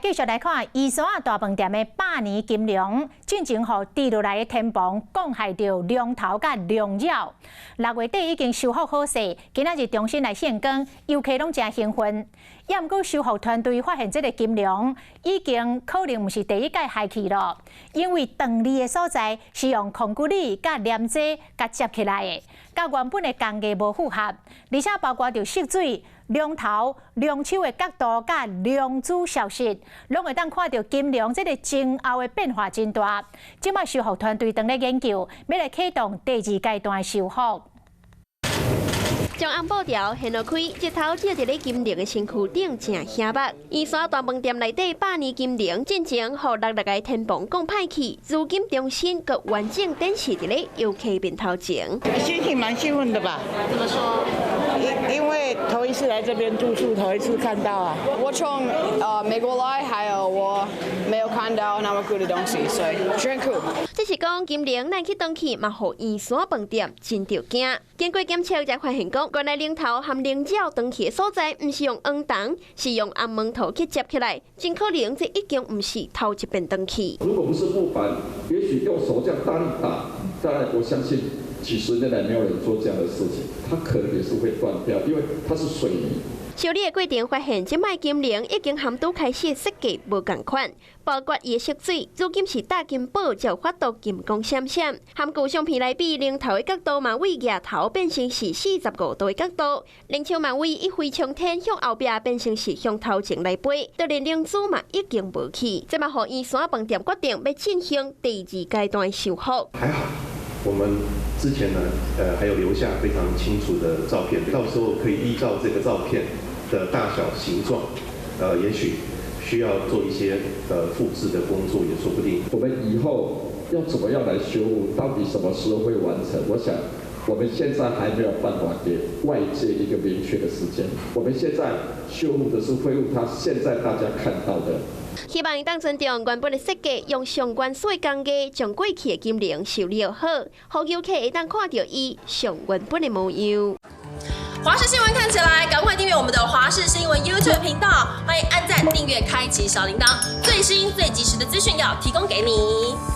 繼續來看圓山大飯店的百年金龍，進前予跌落來的天棚降害著龍頭佮龍鳥。6月底已經修復好勢，今仔日重新來獻光，遊客攏誠興奮。也毋過修復團隊發現這个金龍已經可能毋是第一擺害去囉，因為斷裂的所在是用孔骨力佮黏劑共接起來的，佮原本的工藝無符合，而且包括著色水、龍頭、龍手的角度佮龍珠消失，攏會當看著金龍這个前後的變化真大。這擺修復團隊正咧研究，欲來啟動第二階段的修復。將紅布條掀落開，日頭照佇咧金龍的身軀頂，誠顯目。圓山大飯店內底百年金龍，進前予落落來天棚降歹去，如今重新閣完整展示佇咧遊客面頭前。心情蠻興奮的吧？怎麼說？因為頭一次來這邊住宿，頭一次看到啊。我從美國來，還有我沒有看到那麼酷的東西，所以真酷。這是講金龍咱去轉去嘛，予圓山飯店真著驚。經過檢測才發現講，原來龍頭和龍爪斷去的所在，毋是用黃銅，是用紅毛塗去接起來，真可能這已經毋是頭一遍斷去。如果不是木板，也許用手這樣大力打，當然我相信幾十年來沒有人做這樣的事情，它可能也是會斷掉，因為它是水泥。修理的過程發現，這擺金龍已經含拄開始設計無仝款，包括伊的色水，如今是大金寶才有法度金光閃閃。含舊相片來比，龍頭的角度嘛為額頭變成是45度的角度，龍手嘛為一飛沖天向後壁變成是向頭前來飛，就連龍珠嘛已經無去。這嘛予圓山飯店決定欲進行第二階段修復。還好，我們之前呢，還有留下非常清楚的照片，到時候可以依照這個照片的大小、形狀，也許需要做一些複製的工作，也說不定。我們以後要怎麼樣來修復？到底什麼時候會完成？我想我們現在還沒有辦法給外界一個明確的時間。我們現在修復的是恢復它現在大家看到的。希望會當尊重原本的設計，用上原始的工藝將過去的金龍修理好，予遊客會當看著伊上原本的模樣。華視新聞看起來，趕快訂閱我們的華視新聞 YouTube 頻道，歡迎按讚、訂閱、開啟小鈴鐺，最新最及時的資訊要提供給你。